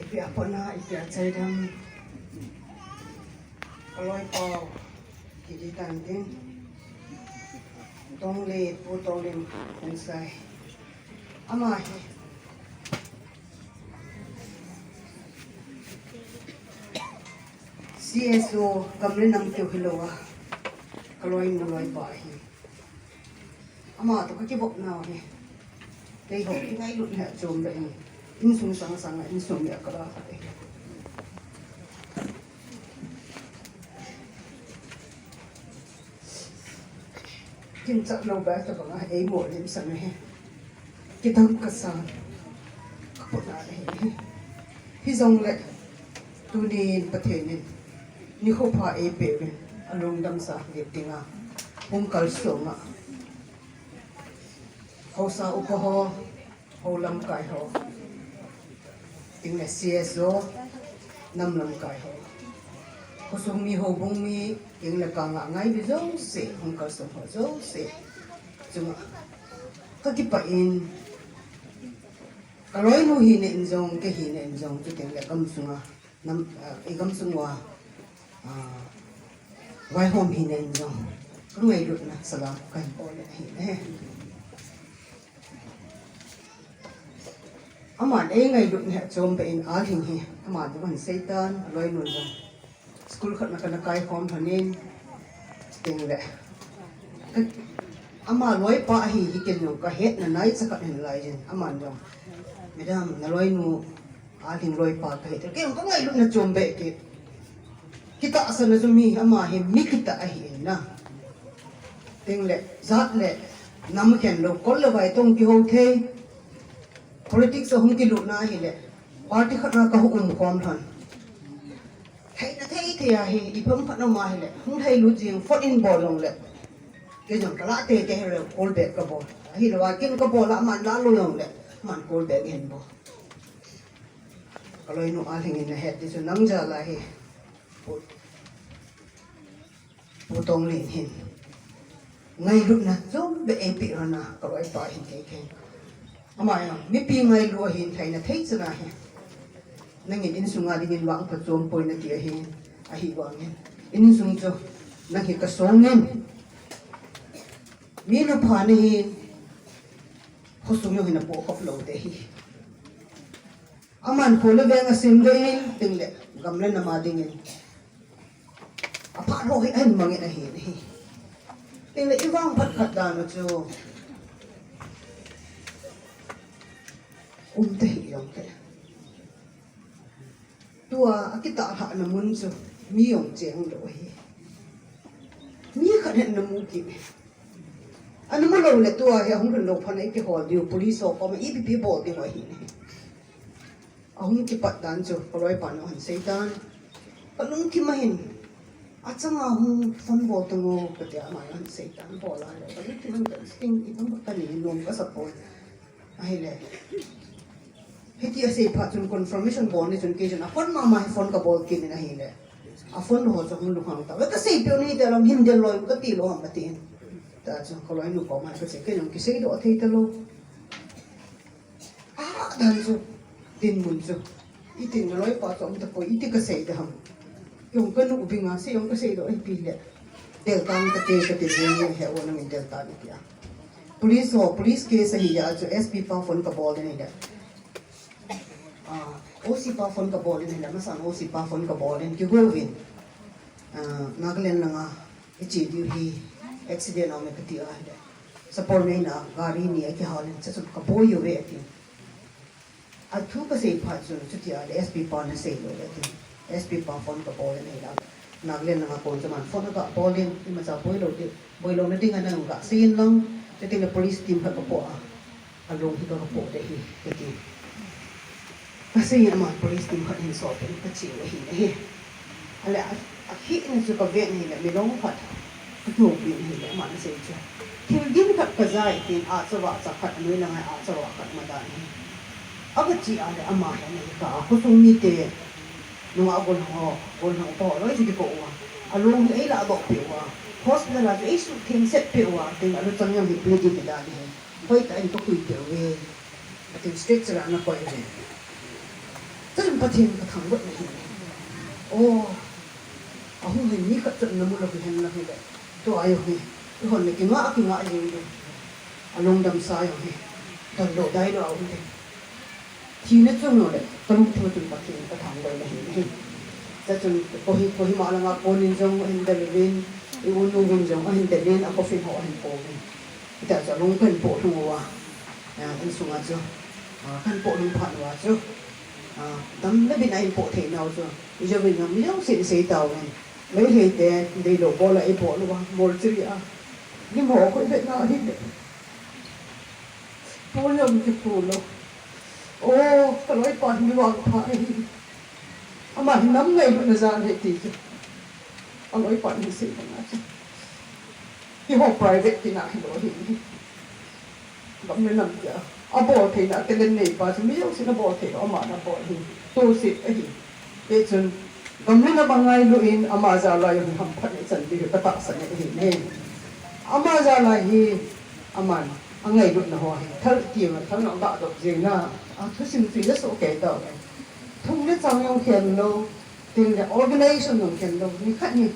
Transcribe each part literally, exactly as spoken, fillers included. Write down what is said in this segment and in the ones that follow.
Ipi a patna, ipi a chaidam. Ka loipa, kiti tan tin. Tonglin, Pu Tonglin, Khongsai. Ama hi C S O, gam le nam keu hilou a, ka loinu loipa ahi. Ama toh ka kivop nau hi. Keiho kingailutna chom le in. Insung sang sang a insung mi a ka la khat ahi. Kin chat lou ba ta banga ei mo lim sang ahi. Kidang kasa. Ka pona ahi. Hijongle. Tunin Pathen in nikho pha eipeh uvin, alungdam sa vet dinga hung kalsong a, haosa upa ho, hou lamkai ho, tin le C S O, nam lamkai ho, khosung mi, houbung mi, tin le kanga ngailu jouse, hung kalsong ho jouse chunga ka kipah in, ka loinu hina in jong, kei hina in jong, chuteng le gam sunga nam, ah, i gam sung uva, ah, vaihom hina in jong, ka ngailutna salam kahin bol ahi e. Aman ei ngailutna hi achom beh in Alhing hi, aman jong ahin seitan, aloinun jong school khat na kana kaikhom lhonin, chuteng le ama loipa ahi hi ken jong ka hetna naicha khat ahin laiyin, aman jong, Madam, na loinu Alhing loipa kahi, ti. Kei jong ka ngailutna chom beh kit. Kitahsan a chu mi, ama hi mi kitah ahi in na. Tin le, jat le nam khen lou, kol le vai toh kihou thei. Politics a hung kilutna ahile, party khat na ka hung um khom lhon. Theina thei thei ahi, ipi ham khat na um ahile, hung lhailut jing, phone in bol lhon le. Kei jong ka la teitei hile, call back ka bol. Ahilou a ken ka bol a, aman la lou lhon le, aman call back ahin bol. Ka loinu Alhing in ahet ding chu nang jal ahi. Pu, Pu Tonglin hin ngailutna chom beh eipeh lhon a, ka loipa hin kei khen. Ama jong mipi ngailu ahin, theina thei chan ahi. Nangin insung a dingin vangpha chom poi nati ahi, ahivangin insung chu nang hi ka song in. Mi nupha nahin, khosung jong hin apoh khop lou te hi. Aman kho le veng asem deh in, tin le gam le nam a dingin aphat ho hi ahin mangin ahi, ahi. Tin le i vangphat khat dan u chu um tahih jong te. Tua akitah lhahna mun chu mi jong cheng lou ahi. Mi khat hin ana mu kit. Ana mu lou le tua hi ahung lhun lou phat a ipi hol diu, police ho koma ipi ipi bol diu ahi. Ahung kipat dan chu ka loipa in ahin seitan. Ka lungthim a hin, achang a hung phone bol tang o kati a, ama in ahin seitan bol a le. Ka lungthim a hin ka sting, ipi ham kani nom ka sa poi. Ahile, hiti asei phat chun confirmation bol ni chun kei chun aphone mama hi phone ka bol kit in ahile, aphone ho chu ahung lunghang ta. Ka seipeh u ni te lam hin del loi kati lou ham atin. Ta chu ka loinu koma ka sei, kei jong kiseidoh thei talou. Ah, dan chu, dinmun chu. Iti na loipa chu um tapoi, iti ka sei ding ham. Jong ka nu bing a, sei jong ka seidoh ipi le. Del tang kate, kate, he o nangin del tang iti a. Police ho, police case ahi a chu S P pa phone ka bol in ahile. Ah, O C pa phone ka bol in ahile, masan O C pa phone ka bol in, kigo uvin. Ah, Nagaland langa iche diu hi accident aum e kati ahile. Support neina gari ni akihal in, chachun ka boi uve ati. Athu ka sei phat chun, chuti ahile S P pa na sei lou le ati. S P pa phone ka bol in ahile. Nagaland langa kon chu aman phone aga bol in, imacha boi lou di, boi louna dinga nang ga sei in lang, chuteng le police team khat ka po a. Alung hi ka, ka po deh hi, kati. Ka sei in aman police team khat hin sop in ka che u ahi, ahi. Ahile, a, ahina chu ka vet in ahile, milong khat ka toupin ahile, aman asei chu. Thil gin khat ka ja e tin, ahcha vahcha khat, anoi langa ahcha vah khat ma dan ahi. Aga che a le, ama hi ana hi kah a, khosung mite, nungah gollhang ho, gollhang upa ho, loi chu kikou uva. Along hi eilah doh peh uva. Hospital a chu eisuh theng set peh uva, tin aluchang jong hi bleeding hi dan ahi. Hoitah in ka khui peh uve. Atin stretcher a ana koi uve. Chun Pathen ka thangvah na hi. Oh, ahung hin mi khat chan na mu lo hi hen la hi le. Tua ahi hi. Ihon le kinga, kinga jing le. Alung dam sa jong hi. Dal lo dai lo ahung le. Thina chung le. Kalung thu chun Pathen ka thangvah na hi. Chachun Kohima, Kohima langa konin jong ahin dalin. I unu vin jong ahin dalin. A coffin ho ahin po vin. Hita chu alung kahin poh lhung uva, ah, insunga chu, ah, kahin poh lhung phat uva chu, ah, dam le bin a eihin poh thei nau chu, ijouvin jong mi jousen isei tauvin, Meitei te deilou bol a eipoh uva, mortuary a, lim ho khu ivet na ahile, pu jong kipu lou. O, ka loipa hi mi vangpha ahi. Ama hi nam ngailutna jal ahi ti chu. A loipa hi sei banga chu. Hiho private tina hilou hi. Gam le nam tia. Abol theina talent neipa chu mi jousen abol thei lou, aman abol hi. Toset ahi. Hichun gam le nam angailu in ama jal a jong hi hamphat ichan diu hi katahsan ahi ne. Ama jal a hi aman angailutna ho hi thal tia thal nang dah dok jeng na. A thusim chu ina soh kei tauve. Thum le chang jong khen lou, tin le organization jong khen lou, nikhat hi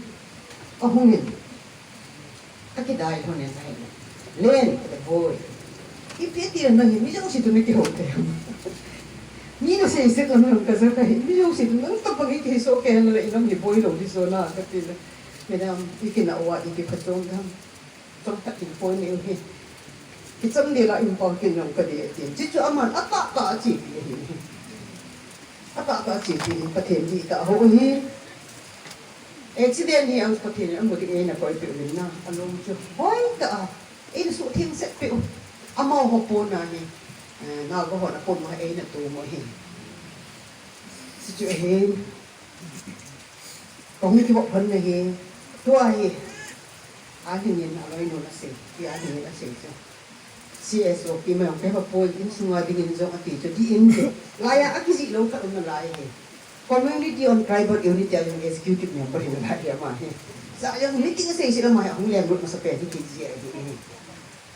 kahung in. Kakidai lhon in ahi. Len, kati boi. Ipi ati le nang hi, mi jouse toh nakihou thei. Mi nasei set lang lang kaja kahi, mi jouse toh nang tobang hi kisoh kei le, inam hi boi lou ding so na, kati le. Madam, ikinah uva, ipi phatchom dam. Chomkhat in poi neiu hi. Kicham ding la in pao kin jong kadei atin. Chuchu aman atahtah a chepi ahi. Atahtah a chepi hi Pathen dihtah ho hi. Accident hi ang Pathen in amu ding eina koipeh uvin na. Alung chu hoitah a eina suhtheng setpeh u. Amaho pona hi, eh, Naga hon apon uva eina tom u ahi. Chuchu ahi. Kahung kivop lhon na hi. Tua hi. Adingin aloinu in asei. Ti adingin asei chu. C S O pi mai jong kei va poi, insunga dingin jong ati chu, dih in chu. Laiya akijih lou khat um nalai hi. Community on Tribal Unity a jong executive member hi nalai hi ama hi. Sa jong hi tin sei sei lama hi ahung lenglut masapen hi kijih ahi hi.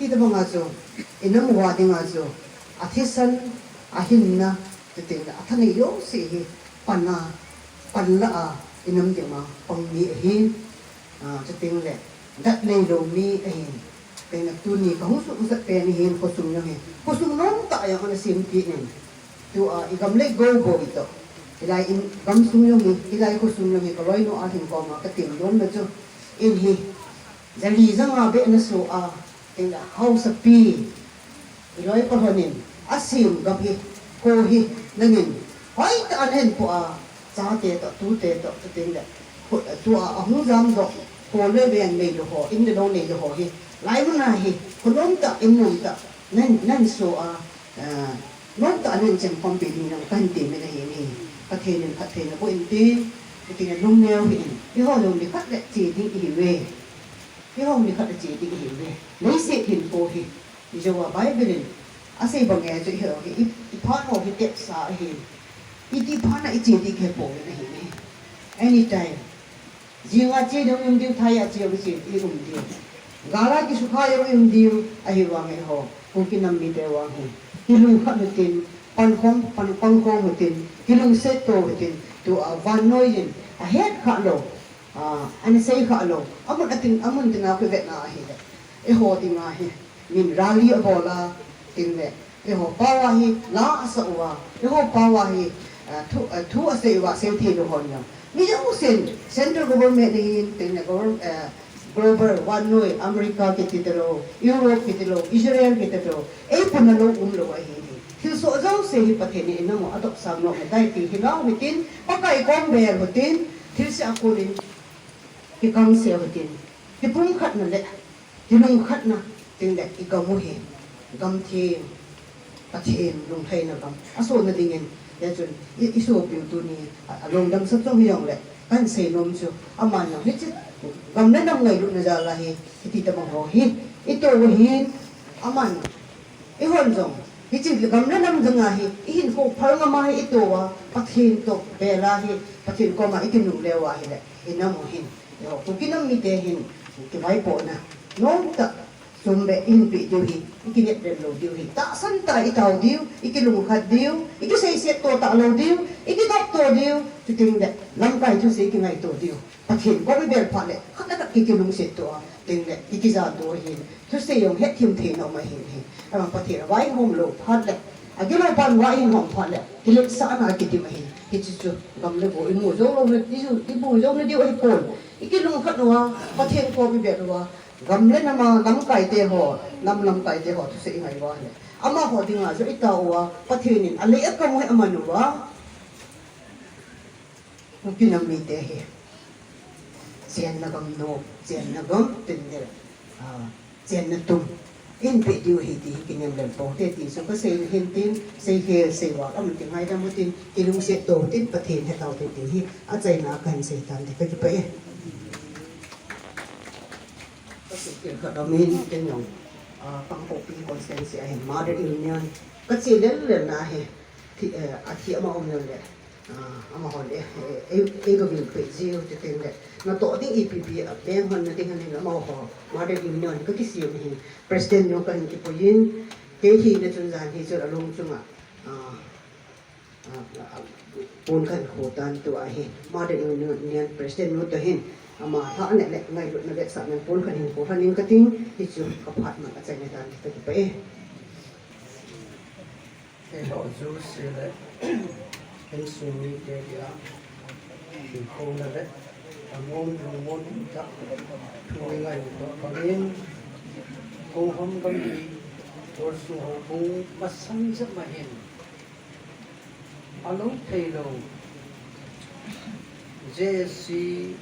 Hitobanga chu, inam uva dinga chu, athisan, ahinna, chuteng le athanei jouse hi, pan a, pan la a, inam dinga pang mi ahin, ah, chuteng le, dat neilou mi ahin. Teng le tuni kahung suhsat pen hin khosung jong hi. Khosung nomtah jong ana sempi in. Tua igam le gou bou itoh. Hilai in gamsung jong hi, hilai khosung jong hi, kaloinu Alhing koma katem lom na chu. In hi, jali janga beh naso a, teng le haosapi. Iloi kalhon in, asem gam hi, kho hi, nangin, hoitah a nahin po a, chate toh, tute toh, chuteng le, tua ahung jamdoh, kho le veng neilou ho, in le lou neilou ho hi, lai mun a hi, kho nomtah, in nomtah, nahin, nahin so a, ah, nomtah a nahin chemkhompi ding jong kahin temin ahi ne. Pathen in phattheina boh in tin, chuteng le lungneo hih in, eiho jong nikhat le che ding ihiuve. Eiho nikhat le che ding ihiuve. Leiset hin po hi. Ijou a Bible in asei bang e chu, eiho hi, i, iphat ho hi tepsa ahi. Iti phat na iche ding kihe pouvin ahi ne. Anytime. Jinga che ding um diu, thaiya che ding um diu. Gal a kisukha ding um diu, ahivang eiho Kuki nam mite vang hi. Kilungkhat hitin, pankhom, pan, pankhom hitin, kilungset to hitin, tua vannoi in ahet kha lou. Ah, ana sei kha lou. Amun atin, amun tina kivetna ahile. Eiho dinga hi. Min rally abol a, tin le. Eiho pao a hi, la asah uva. Eiho pao a hi, ah, thu, ah, thu asei uva, sei thei lou hon jong. Mi jousen, central government ahin, tin le govern-, eh, global, vannoi, America kiti talou, Europe kiti lou, Israel kiti talou. Eipuna lou umlou ahi. Thilsoh jouse hi Pathen in inam u adopsang nom ahitai ti hilou hitin, Pakai kom bel hitin, thilse a konin, kikangse hitin, kipumkhatna le, kilungkhatna, tin le, igam u hi, gam theng, Pathen lunglhaina gam, asohna dingin, le chun, i, isopiu tuni, a, alungdam sah chu hijongle, kahin seinom chu, aman jong, hiche, gam le nam ngailutna jal a hi, hiti tobang ho hi, ito u hin, aman, Eihon jong, hiche gam le nam dinga hi, ihinkho phal ngam a hi ito uva, Pathen toh bel a hi, Pathen koma ikinungle uva ahile, inam u hin. Eiho, Kuki nam mite hin, kivaipohna nomtah, Sum beh ihin peh diu hi, ikinep lel lou diu hi. Tahsan tah a itao diu, ikilungkhat diu, ikiseiset to talou diu, ikidop to diu. Chuteng le lamkai thusei ikingaito diu. Pathen kom ibel phat le, khat le khat kikilungset to a, teng le ikija to ahin. Thusei jong hetthem theina um ahin hi. Ama Pathen a vainom lou phat le, agilou pan vainom phat le, kiletsahna kidim ahi. Hiche chu gam le go imu jou louna, imu jou na diu ahipon. Ikilungkhat uva, Pathen kom ibel uva, gam le nam a lamkai te ho, nam lamkai te ho thusei ingai uva le, amaho dinga chu itao uva, Pathen in alei akam u hi aman uva. Kuki nam mite hi chenna gam no, chenna gam tin le, ah, chenna tum ihin peh diu ahi ti hi kinem lel pou te ti chu kasei na hin tin, sei hel sei val aum tin, ngaidam u tin, kilungset to u tin, Pathen hetao tin ti hi achaina a kahin sei tan ti, kakipah e. Kasei kit khat aum in, ken jong, ah, Kangpokpi constituency a hin Mother Union kache lel lel na hi, thi, eh, athi ama um lel le, ah, amaho le, eh, ei, ei gavil peh jiu, chuteng le natoh ding ipi pi a peng hon na ding hon in amaho Mother Union kakisem hi, President nu kahin kipui in, kei hina chun jan hi chun alung chunga, ah, ah, ah, pon kahin kho tan tua hi Mother Union President nu toh hin ama lhah neh le ngailutna vetsahnan pon kahin kho lhonin kating, hichu kaphat man achaina tan ti, kakipah e. Keiho jouse le insung mite dia hinkhouna le amon lungmon tah thu ingailu toh bangin, Kohom gam hi Dorsu houbung masang jep ma hin alou theilou J S C